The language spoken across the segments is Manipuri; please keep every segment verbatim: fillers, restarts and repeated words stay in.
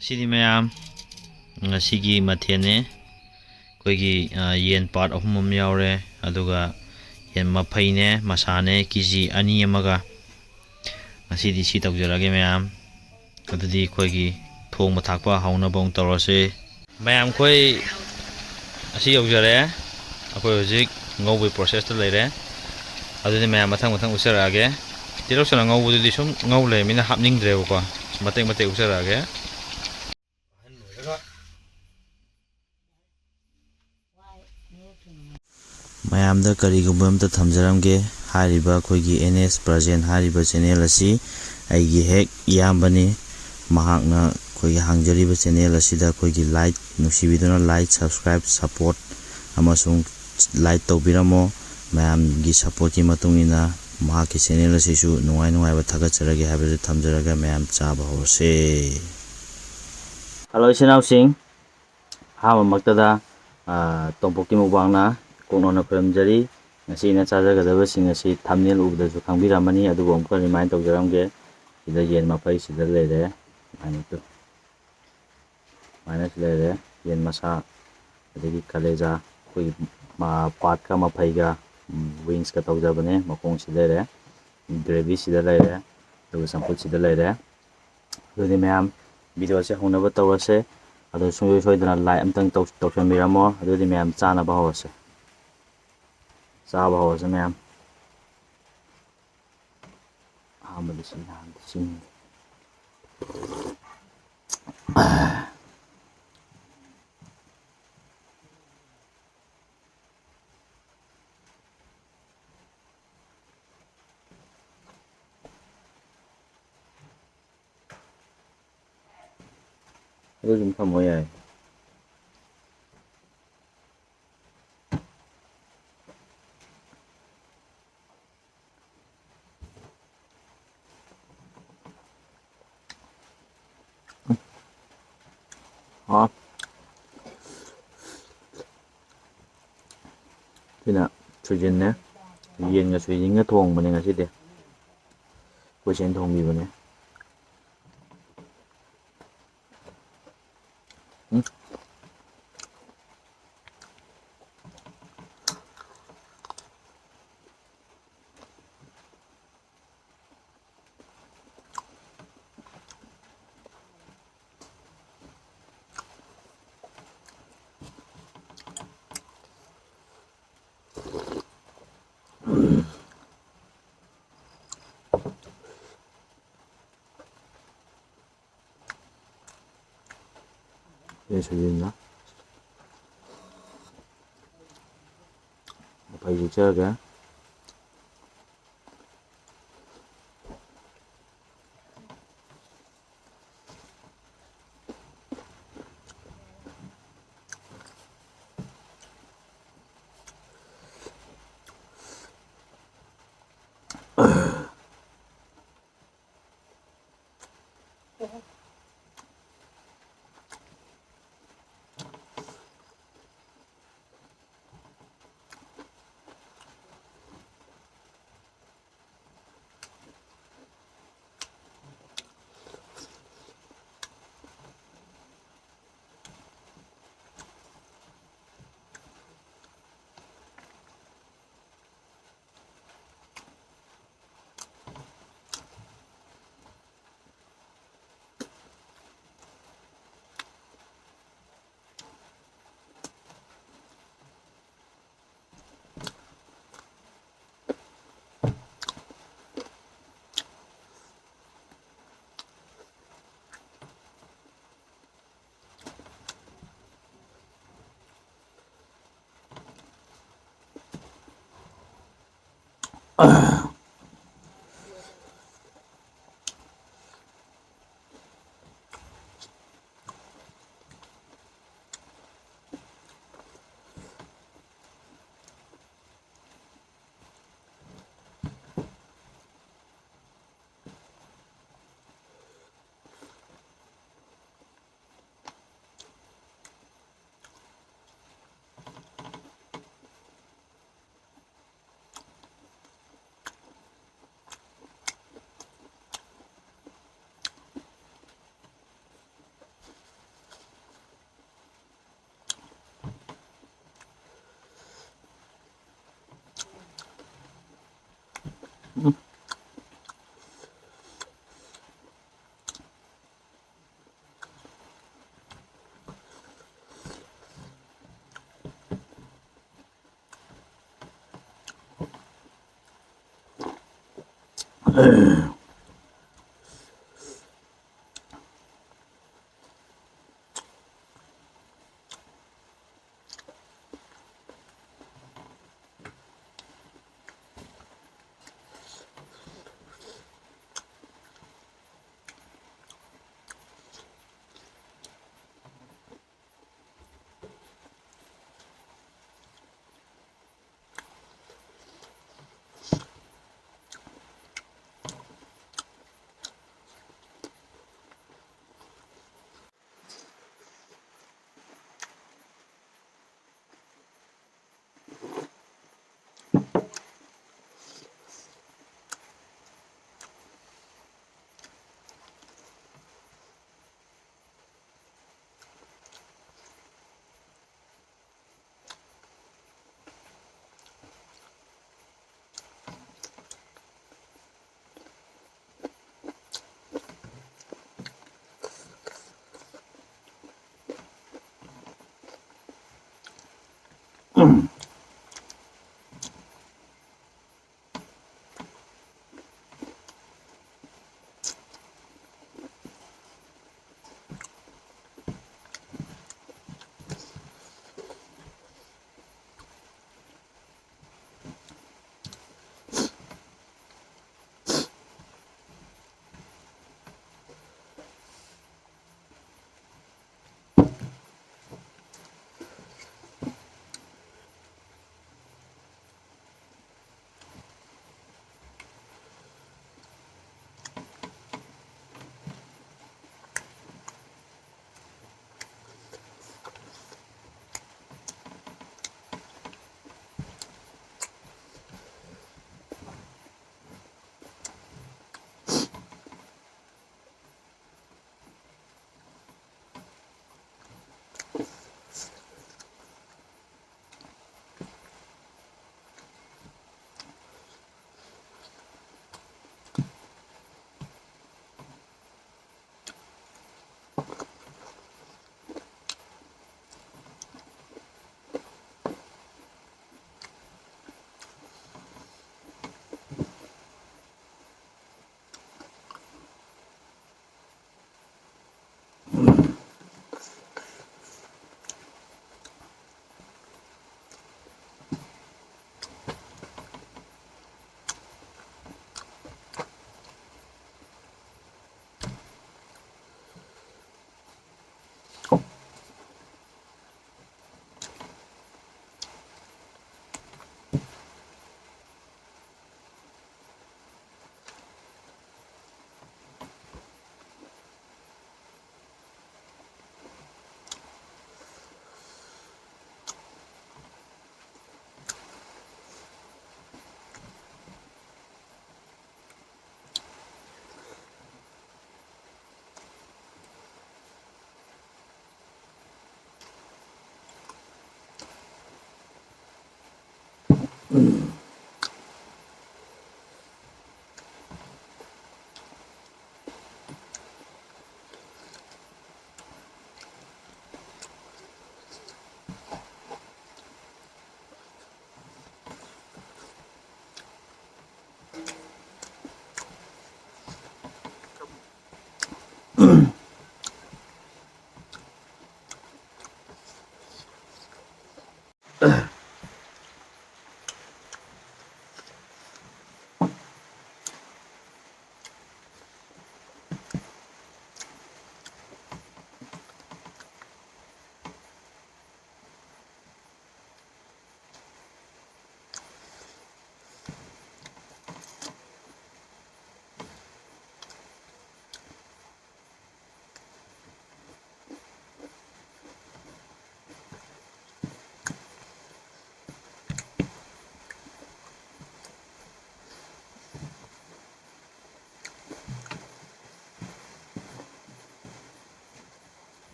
ꯉꯁꯤꯗꯤ ꯃꯌꯥꯝ, ꯉꯁꯤꯒꯤ ꯃꯊꯦꯜꯅꯦ꯫ ꯑꯩꯈꯣꯏꯒꯤ, ꯑ, ꯌꯦꯟ part ꯑꯍꯨꯝ ꯑꯃ ꯌꯥꯎꯔꯦ, ꯑꯗꯨꯒ ꯌꯦꯟ ꯃꯐꯩꯅꯦ, ꯃꯁꯥꯅꯦ, ꯀꯦ ꯖꯤ ꯑꯅꯤ ꯑꯃꯒ꯫ ꯉꯁꯤꯗꯤ ꯁꯤ ꯇꯧꯖꯔꯒꯦ ꯃꯌꯥꯝ꯫ ꯑꯗꯨꯗꯤ ꯑꯩꯈꯣꯏꯒꯤ ꯊꯣꯡꯕ ꯊꯥꯛꯄ ꯍꯧꯅꯕ ꯑꯃꯨꯛ ꯇꯧꯔꯁꯤ꯫ ꯃꯌꯥꯝ, ꯑꯩꯈꯣꯏ ꯑꯁꯤ ꯌꯧꯖꯔꯦ꯫ ꯑꯩꯈꯣꯏ ꯍꯧꯖꯤꯛ ꯉꯧꯕꯒꯤ process ꯇ ꯂꯩꯔꯦ꯫ ꯑꯗꯨꯗꯤ ꯃꯌꯥꯝ ꯃꯊꯪ ꯃꯊꯪ ꯎꯠꯆꯔꯛꯑꯒꯦ꯫ ꯇꯤꯜꯍꯧ ꯆꯅꯝ ꯉꯧꯕꯗꯨꯗꯤ ꯁꯨꯝ ꯉꯧ ꯂꯩꯔꯃꯤꯅ ꯍꯥꯞꯅꯤꯡꯗ꯭ꯔꯦꯕꯀꯣ꯫ ꯃꯇꯦꯛ ꯃꯇꯦꯛ ꯎꯠꯆꯔꯛꯑꯒꯦ꯫ ꯃꯌꯥꯝꯗ ꯀꯔꯤꯒꯨꯝꯕ ꯑꯝꯇ ꯊꯝꯖꯔꯝꯒꯦ꯫ ꯍꯥꯏꯔꯤꯕ ꯑꯩꯈꯣꯏꯒꯤ ꯑꯦꯟ ꯑꯦꯁ ꯄ꯭ꯔꯖꯦꯟ ꯍꯥꯏꯔꯤꯕ channel ꯑꯁꯤ ꯑꯩꯒꯤ ꯍꯦꯛ ꯏꯌꯥꯝꯕꯅꯤ꯫ ꯃꯍꯥꯛꯅ ꯑꯩꯈꯣꯏꯒꯤ ꯍꯥꯡꯖꯔꯤꯕ channel ꯑꯁꯤꯗ ꯑꯩꯈꯣꯏꯒꯤ like, ꯅꯨꯡꯁꯤꯕꯤꯗꯨꯅ like, subscribe, support ꯑꯃꯁꯨꯡ like ꯇꯧꯕꯤꯔꯝꯃꯣ꯫ ꯃꯌꯥꯝꯒꯤ support ꯀꯤ ꯃꯇꯨꯡ ꯏꯟꯅ ꯃꯍꯥꯛꯀꯤ channel ꯑꯁꯤꯁꯨ ꯅꯨꯡꯉꯥꯏ ꯅꯨꯡꯉꯥꯏꯕ ꯊꯥꯒꯠꯆꯔꯒꯦ ꯍꯥꯏꯕꯁꯤ ꯊꯝꯖꯔꯒ ꯃꯌꯥꯝ ꯆꯥꯕ ꯍꯧꯔꯁꯦ꯫ Hello ꯏꯆꯤꯟ ꯏꯅꯥꯎꯁꯤꯡ, ꯑꯍꯥꯟꯕꯃꯛꯇꯗ, ꯑ, ꯇꯣꯝꯄꯣꯛꯀꯤ ꯃꯨꯛꯕꯥꯡꯅ ꯀꯣꯛꯅꯣꯟꯅ ꯈꯨꯔꯨꯝꯖꯔꯤ꯫ ꯉꯁꯤ ꯑꯩꯅ ꯆꯥꯖꯒꯗꯕꯁꯤꯡ ꯑꯁꯤ thumbnail ꯎꯕꯗꯁꯨ ꯈꯪꯕꯤꯔꯝꯃꯅꯤ, ꯑꯗꯨꯕꯨ ꯑꯃꯨꯛꯀ remind ꯇꯧꯖꯔꯝꯒꯦ꯫ ꯁꯤꯗ ꯌꯦꯟ ꯃꯐꯩ ꯁꯤꯗ ꯂꯩꯔꯦ, ꯁꯨꯃꯥꯏꯅ ꯇꯨ-, ꯁꯨꯃꯥꯏꯅ ꯁꯤ ꯂꯩꯔꯦ, ꯌꯦꯟ ꯃꯁꯥ, ꯑꯗꯒꯤ ꯀꯂꯦꯖꯥ, ꯑꯩꯈꯣꯏꯒꯤ, ꯃ-, part ꯀ ꯃꯐꯩꯒ, ꯎꯝ, wings ꯀ ꯇꯧꯖꯕꯅꯦ꯫ ꯃꯈꯣꯡ ꯁꯤ ꯂꯩꯔꯦ, gravy ꯁꯤꯗ ꯂꯩꯔꯦ, ꯑꯗꯨꯒ ꯆꯝꯐꯨꯠ ꯁꯤꯗ ꯂꯩꯔꯦ꯫ ꯑꯗꯨꯗꯤ ꯃꯌꯥꯝ, video ꯁꯦ ꯍꯧꯅꯕ ꯇꯧꯔꯁꯦ꯫ ꯑꯗꯣ ꯁꯨꯡꯁꯣꯏ ꯁꯣꯏꯗꯅ like ꯑꯝꯇꯪ ꯇꯧ-, ꯇꯧꯁꯟꯕꯤꯔꯝꯃꯣ꯫ ꯑꯗꯨꯗꯤ ꯃꯌꯥꯝ ꯆꯥꯅꯕ ꯍꯧꯔꯁꯦ꯫ ꯆꯥꯕ ꯍꯧꯔꯁꯦ ꯃꯌꯥꯝ꯫ ꯑꯍꯥꯟꯕꯗ ꯁꯤ ꯅꯍꯥꯟ ꯆꯤꯡ꯫ ꯑꯗꯨ ꯑꯗꯨꯝ ꯊꯝꯃꯣ ꯌꯥꯏ꯫ ꯑ꯫ ꯁꯤꯅ ꯁꯣꯏꯖꯤꯟꯅꯦ꯫ ꯌꯦꯟꯒ ꯁꯣꯏꯖꯤꯟꯒ ꯊꯣꯡꯕꯅꯦ ꯉꯁꯤꯗꯤ꯫ ꯑꯩꯈꯣꯏ ꯆꯦꯅ ꯊꯣꯡꯕꯤꯕꯅꯦ꯫ ꯎꯝ꯫ ꯁꯤꯅ ꯁꯣꯏꯖꯤꯟꯅ ꯃꯐꯩ ꯌꯦꯛꯆꯔꯒꯦ꯫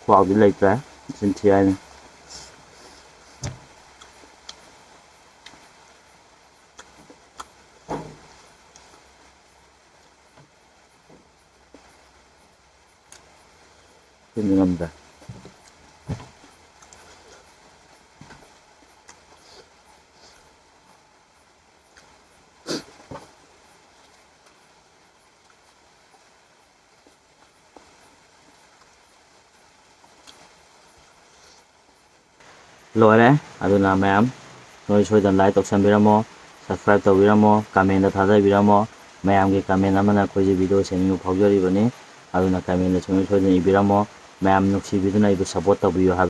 ꯈꯨꯍꯥꯎꯗꯤ ꯂꯩꯇ꯭ꯔꯦ, ꯆꯤꯟ ꯊꯤ ꯍꯥꯏꯅꯤ꯫ ꯆꯤꯟ ꯉꯝꯗ꯭ꯔꯦ꯫ ꯂꯣꯏꯔꯦ꯫ ꯑꯗꯨꯅ ꯃꯌꯥꯝ ꯅꯣꯏ ꯁꯣꯏꯗꯅ like ꯇꯧꯁꯟꯕꯤꯔꯝꯃꯣ, subscribe ꯇꯧꯕꯤꯔꯝꯃꯣ, comment ꯊꯥꯖꯕꯤꯔꯝꯃꯣ꯫ ꯃꯌꯥꯝꯒꯤ comment ꯑꯃꯅ ꯑꯩꯈꯣꯏꯁꯦ video ꯁꯦꯝꯅꯤꯡꯕ ꯐꯥꯎꯖꯔꯤꯕꯅꯤ꯫ ꯑꯗꯨꯅ comment ꯁꯨꯡꯁꯣꯏ ꯁꯣꯏꯗꯅ ꯏꯕꯤꯔꯝꯃꯣ꯫ ꯃꯌꯥꯝ ꯅꯨꯡꯁꯤꯕꯤꯗꯨꯅ ꯑꯩꯕꯨ support ꯇꯧꯕꯤꯌꯨ ꯍꯥꯏꯕ